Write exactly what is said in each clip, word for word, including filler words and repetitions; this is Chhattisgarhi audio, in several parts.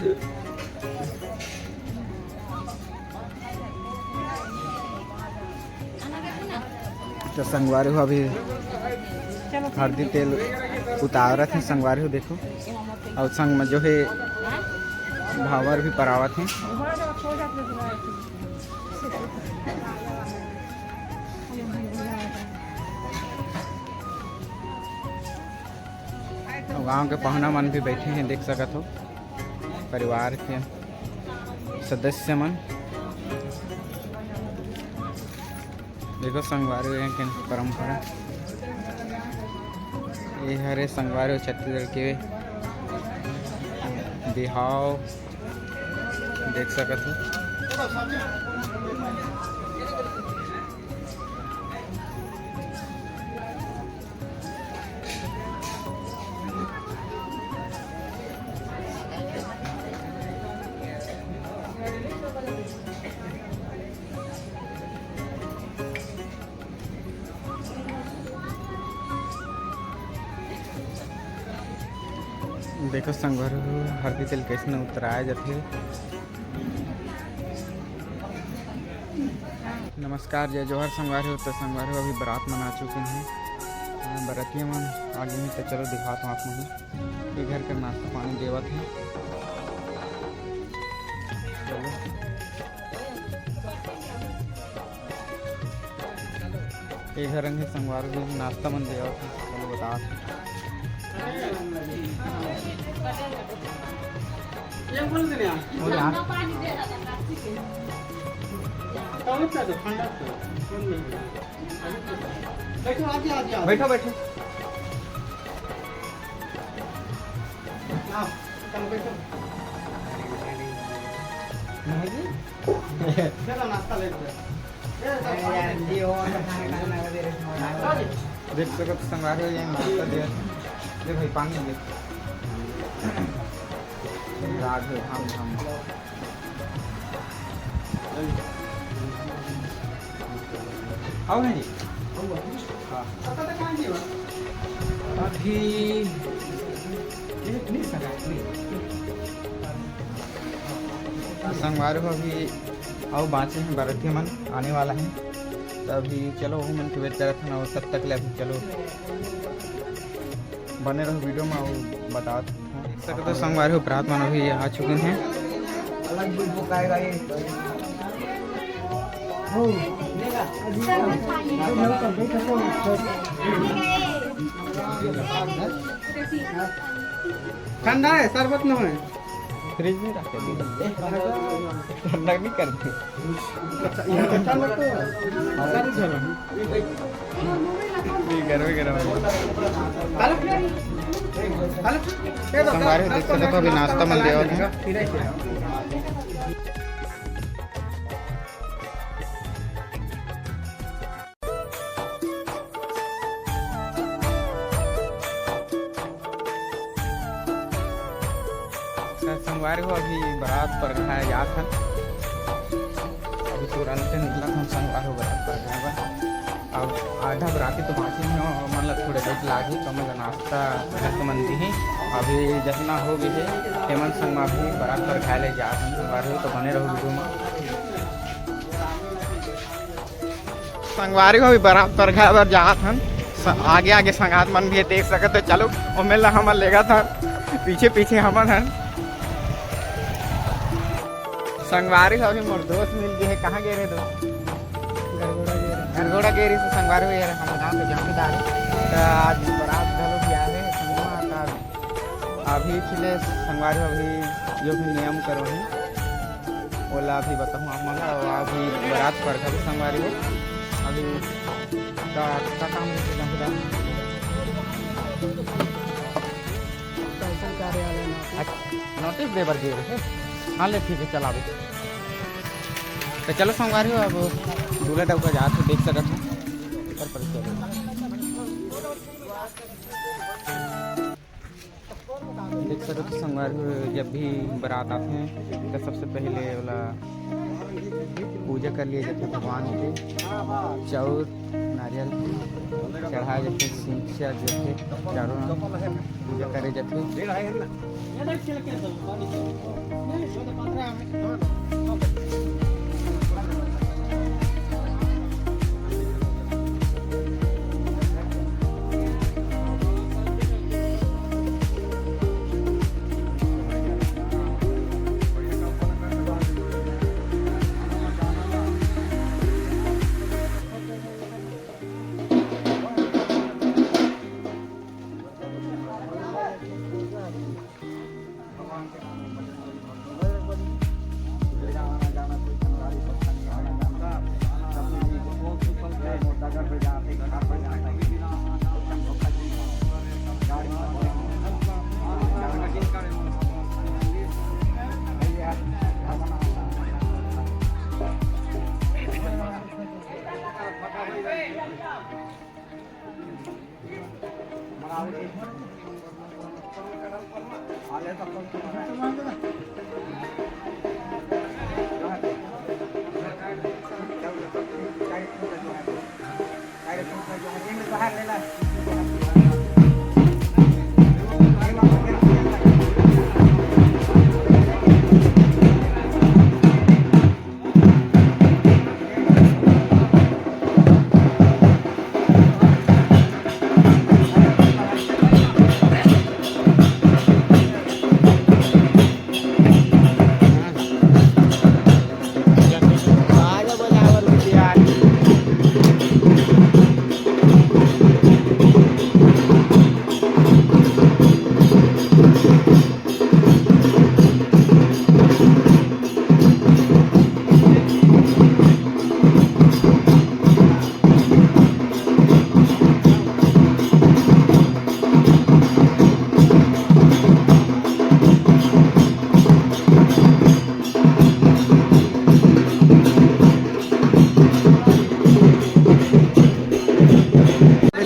तो संगवारी हो, अभी हरदी तेल उतारत हे संगवारी हो, देखो, अउ संग में जो हे भांवर भी परावत हे। गांव के पहुना मन भी बैठे हे, देख सकत हो, परिवार के सदस्य मन। देखो संगवारी हो, ये के परंपरा, ये हरे संगवारी हो छत्तीसगढ़ के बिहाव, देख सकत हो। देखो संगवारी हो, हरदी तेल कइसने उतराए जाथे। नमस्कार, जय जोहार संगवारी हो। तो संगवारी हो, अभी बरात मन आ चुके हे। हाँ, बरतिया मन आ गे हे, तो चलो दिखात हूँ आप मन। ये घर के नाश्ता पानी देवत हे। चलो। ये घर रंग हे संगवारी हो, नाश्ता मन देवत हे। चलो बतात हूँ। ये बोल दे यार। बोल यार। ठंडा तो। बैठो, आगे, आगे, आगे। बैठो, बैठो। आओ, चलो बैठो। नहीं जी। चलो नाश्ता ले लो। ये सब पानी दे दो। देख सकत संगवारी हो, ये नाश्ता दे। ले भाई, पानी दे। राधे, हम, हम। आओ ना जी। हाँ। अभी संगवारी हो, अभी अउ बाँचे हे, बरतिया मन आने वाला हे, तो अभी चलो, वो मन के wait करत हन, अउ तब तक ले अभी चलो बने रहो video में, अउ बतावत हूँ। देख सकत हो संगवारी हो, बरात मन अभी आ चुके हैं। ठंडा है, शरबत नहीं है। फ्रिज में रख दे। ठंडा नहीं करते। अच्छा, ये तो ठंडा तो है। सारी जगह। ये गरम ही गरम है। हेलो? हेलो? ये तो संगवारी हो, देख सकत हो, अभी नाश्ता मन देवत हे। संगवारी हो, अभी बरात परघाए जात हन। अभी तुरंत निकलत हन संगवारी हो बरात परघाए बर। अब आधा बराती तो बाँचे हे, ओमन ला थोड़े late लागही, तो ओमन ला नाश्ता करके मन दिही। अभी जतना हो गे हे, तेमन संग म अभी बरात परघाए ले जात हन संगवारी हो, तो बने रहो video में। संगवारी हो, अभी बरात परघाए बर जात हन। स-, आगे आगे संगात मन भी देख सकत हो। चलो, ओमेन ला हमन लेगत हन, पीछे पीछे हमन हन। संगवारी हो, अभी मोर दोस्त मिल गे हे। कहाँ गे रहे दोस्त? गरगोड़ा गे रहे। गरगोड़ा गे रहे से संगवारी हो, ये हमर गाँव के जमींदार हे। तो आज बरात घलो भी आए हे, संगवा का अभी फिले संगवारी हो, अभी जो भी नियम करो हे, ओला अभी बताहूँ आप मन ला। अउ अभी बरात परघा भी संगवारी हो, अभी का, का काम हे जमींदार? तहसील कार्यालय में। अच्छा, notice दे बर गे रहे। हाँ, ले, ठीक हे, चल आबे। तो चलो संगवारी हो, अब दूल्हा डउका जात हे, देख सकत हो। पर, पर चलो। देख सकत हो संगवारी हो, जब भी बरात आथे, तो सबसे पहले ओला पूजा कर लिए जाथे भगवान के। चाउर नारियल चढ़ाए जाथे, सिंचा जाथे, चारों ओर पूजा करे जाथे।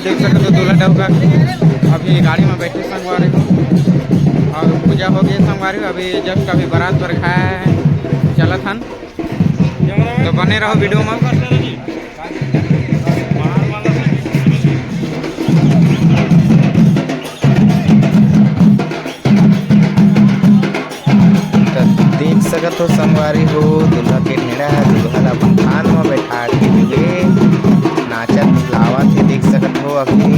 देख सकत हो, दूल्हा डउका अभी गाड़ी में बैठे संगवारी हो, और पूजा हो गई संगवारी हो। अभी जस्ट अभी बारात बर खाए हे, चलत हन। तो बने रहो वीडियो में। त देख सकत हो संगवारी हो, दूल्हा के ढेड़ा ह दूल्हा ला अपन थान म बैठा के लिए नाचत लावत हे। देख सकत हो अभी।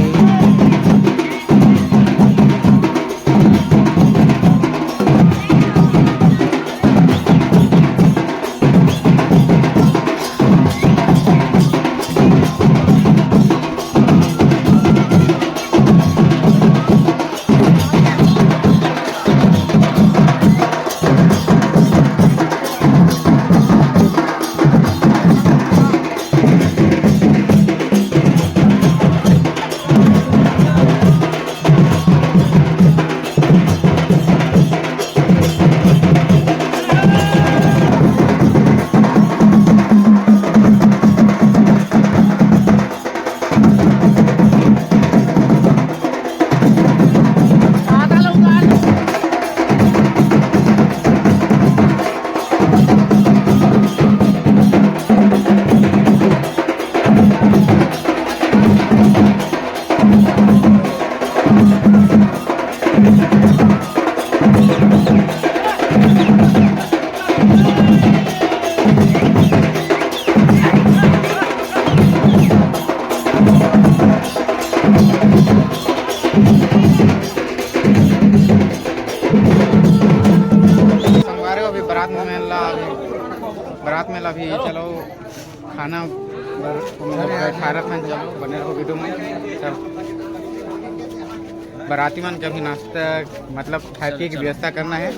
संगवारी हो, अभी बारात में ला, अभी बारात में ला, अभी चलो खाना बर, खाना खाना खाना। चलो, बने रहो वीडियो में। सब बाराती मन के अभी नाश्ता, मतलब खाए पिए की व्यवस्था करना है।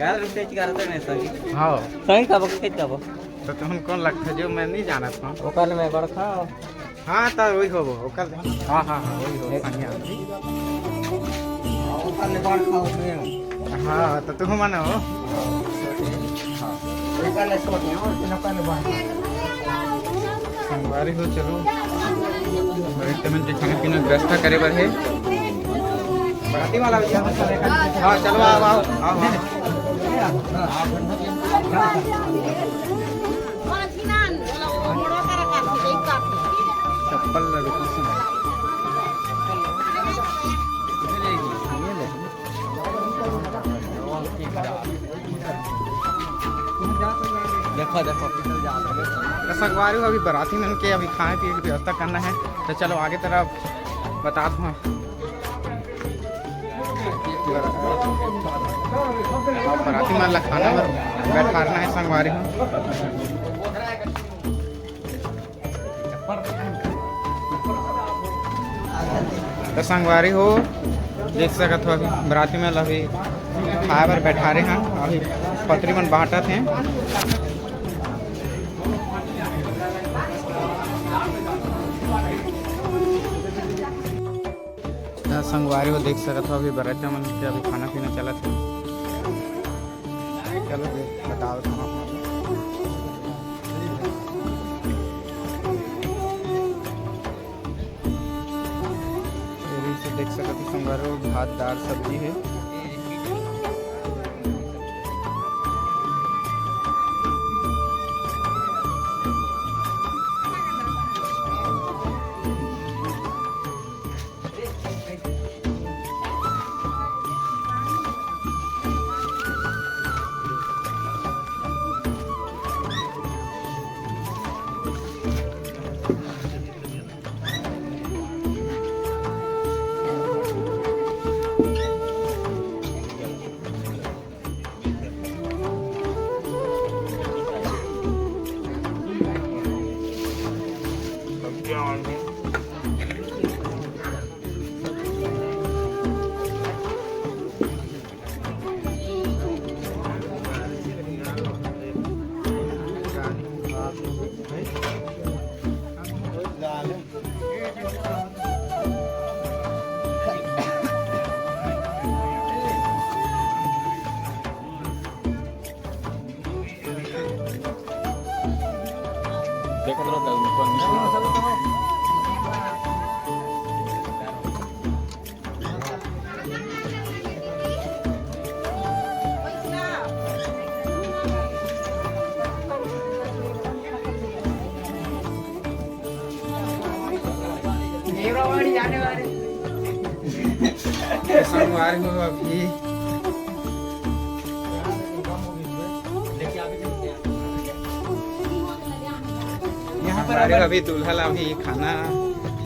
यार, रुक जा, चिका रहता है नहीं, संगी। हाँ। संगी का बक, के का बक? तो तुम कौन लगता है जो मैं नहीं जानत हूँ? ओकर में बड़का। हाँ, तो वही होबो, ओकर। हाँ, हाँ, हाँ, वही हो, एक कन्या। ओकर ले बड़का हो गए। हाँ, तो तू मन हो। हाँ। ओकर ले छोट है, और के ओकर ले बड़का। संगवारी हो, चलो। बड़े तमन के खाना पीना व्यवस्था करे बर है। बराती वाला भी यहाँ पर है। हाँ, चलो, आओ, आओ, आओ, आओ। चप्पल ला रुको सुन। देखो, देखो, तो संगवारी हो, अभी बराती मन के अभी खाए पिए के व्यवस्था करना है, तो चलो आगे तरफ बतात हूँ। बराती मन ला खाना बर बैठारना है संगवारी हो। तो संगवारी हो, देख सकत हो अभी बराती मन ला अभी खाए बर बैठारे हैं, अभी पतरी मन बांटत हैं। त संगवारी हो देख सकत हो, अभी बरातिया मन के अभी खाना पीना चलत हे। चलो दे, बताओ तुम अपना। ये से देख सकत हो संगवारी हो, भात, दाल, सब्जी है। देखत रहो, संगवारी हो अभी यहाँ पर संगवारी हो अभी दूल्हा ला अभी खाना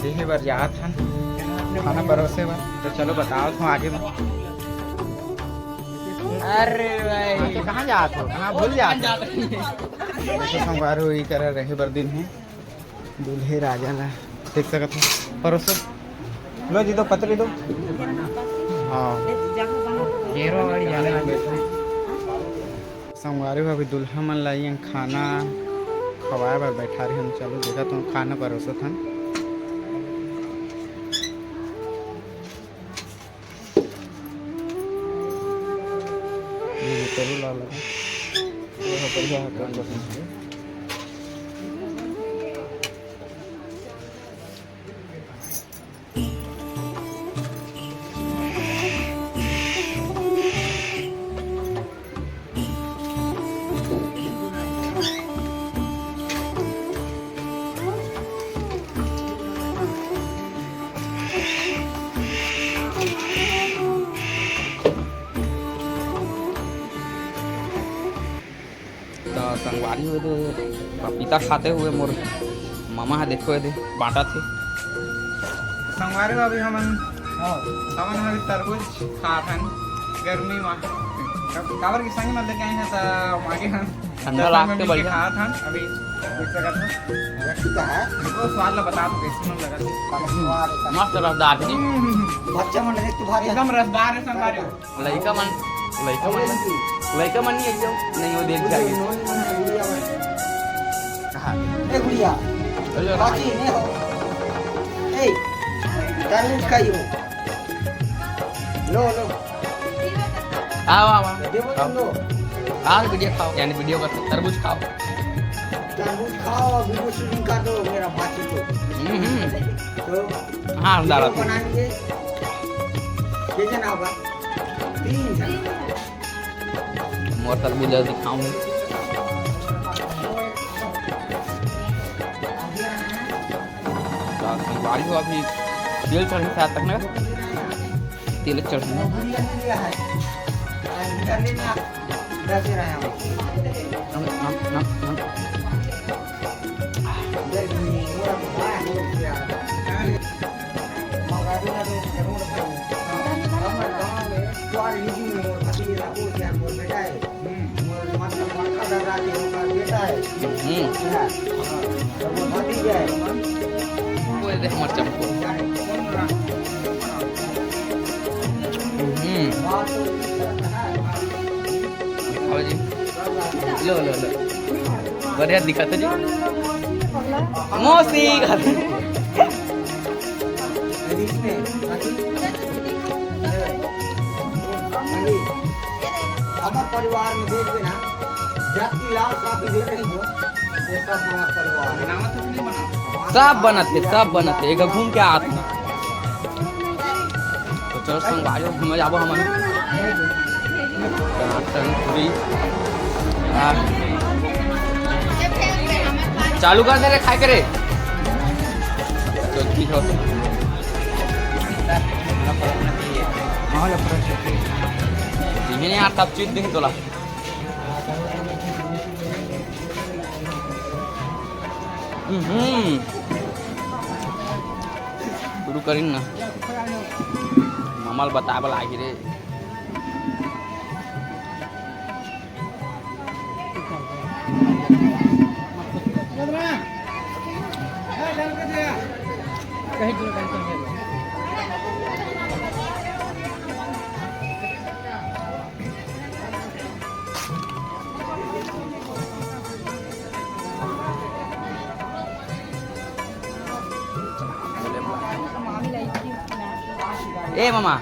देहे बर जात हन, खाना परोसे बर। तो चलो बताओ तुम आगे में। अरे भाई, हाँ, तो कहाँ जात हो, कहाँ भूल जात हो? देखो संगवारी हो, ई करा रहे बर दिन है। दूल्हे राजा ला देख सकत हो, परोसो। लो जी, दो पतरी दो। हाँ। घेरो वाली जाने वाली। संगवारी हो, अभी दूल्हा मन ला इहाँ खाना खवाए बर बैठारे हन। चलो देखत हन, खाना परोसत हन। ये भी तरुल वाला है। ये है बढ़िया है, कर लो। त संगवारी हो दे, पपीता खाते हुए मोर मामा ह देखो दे, बांटत हे। संगवारी हो, अभी हमन, हमन अभी तरबूज खात हन गर्मी मा। काबर कि संगी मन लेके आइन हे त मांगे हन। ठंडा दस रुपया लागथे, में बढ़िया। खात हन अभी, देख सकत हो। वो स्वाद ला बता दो, कैसे मन लगत हे। मस्त रसदार हे। हम्म, हम्म, हम्म। बच्चा मन देख तू भारी एकदम रसदार हे संगवारी हो। लइका मन, लइका मन, लइका मन नहीं आई जाओ, नहीं वो देख जाएगी। हाँ। ए गुड़िया, हेलो। बाकी नहीं हो। ए, तरबूज खाई हो। लो, लो। आओ, आओ, आओ। दे वो आओ। लो। आओ, वीडियो खाओ, यानी वीडियो कर, तरबूज खाओ। तरबूज खाओ, वीडियो शूटिंग कर दो, मेरा बाकी तो। हम्म, हम्म। तो हाँ, हम डाला वीडियो था। बनाएंगे। ये जना होगा। तीन जना। मोर तरफ भी ला दिखाऊं। तो संगवारी हो, अभी तेल चढ़ी शायद तक ना, तेल चढ़ी। हम्म। बोल दे हमर चमको। हम्म। खाओ जी। लो, लो, लो। बढ़िया दिखत हे जी। मौसी। हमर परिवार में देख ना, जाति लाल साथी दे रही हो, ये सब हमार परिवार। सब बनत हे, सब बनत हे, एक घूम के आत हे। तो चलो संगवारी हो, घूमे जाबो हमन। टन टन पूरी। हाँ। चालू कर दे रे, खाए के रे। तो ठीक हो। माहौल अपना। इन्हें यार तब चीज देख तोला। हम्म। शुरू करिन ना। मामा ल बताए बर आही रे। ए मामा।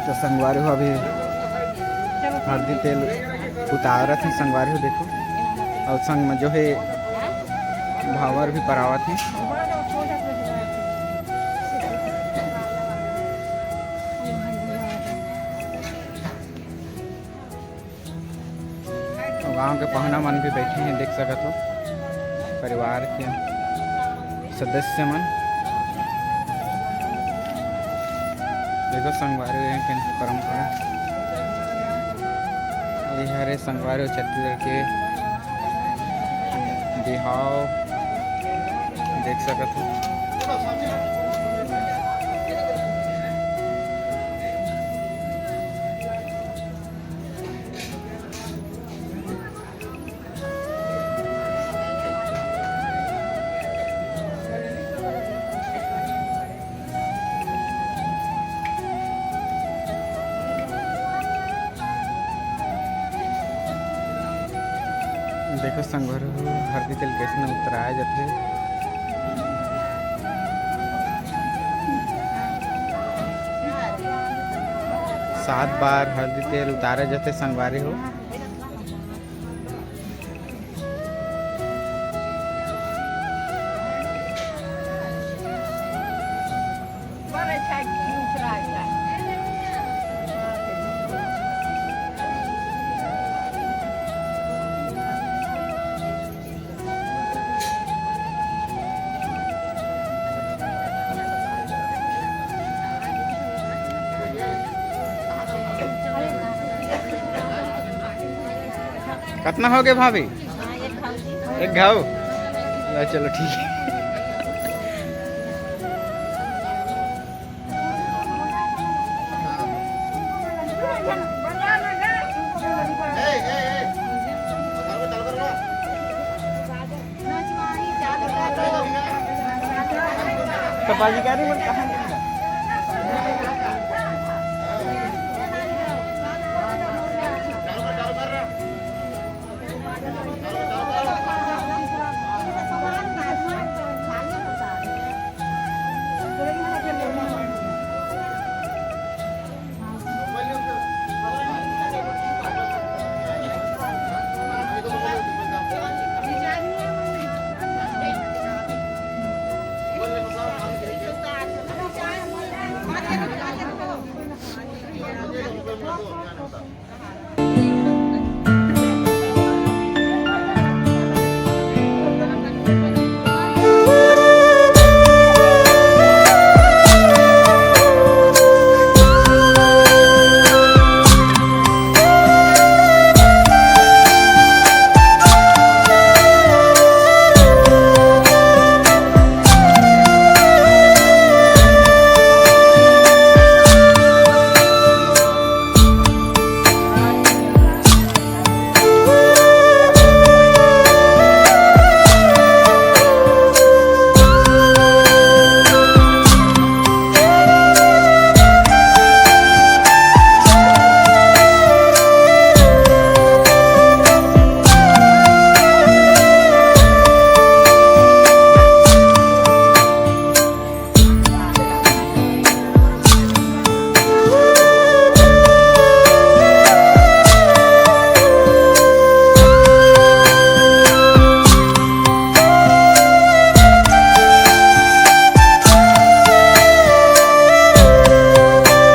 तो संगवारी हो, अभी हरदी तेल उतारत हे संगवारी हो, देखो, अउ संग में जो है भावर भी परावत हे। गांव के पहुना मन भी बैठे हैं, देख सकत हो, परिवार के सदस्य मन। देखो संगवारी हो, ये परंपरा, ये हरे संगवारी हो छत्तीसगढ़ के बिहाव, देख सकत हो। देखो संगवारी हो, हरदी तेल कैसे उतराए जाथे। सात बार हरदी तेल उतारे जाथे संगवारी हो। कतना हो गए भाभी? एक घाव। ला, चलो ठीक है। कपाजी कह रही, बोल, कहाँ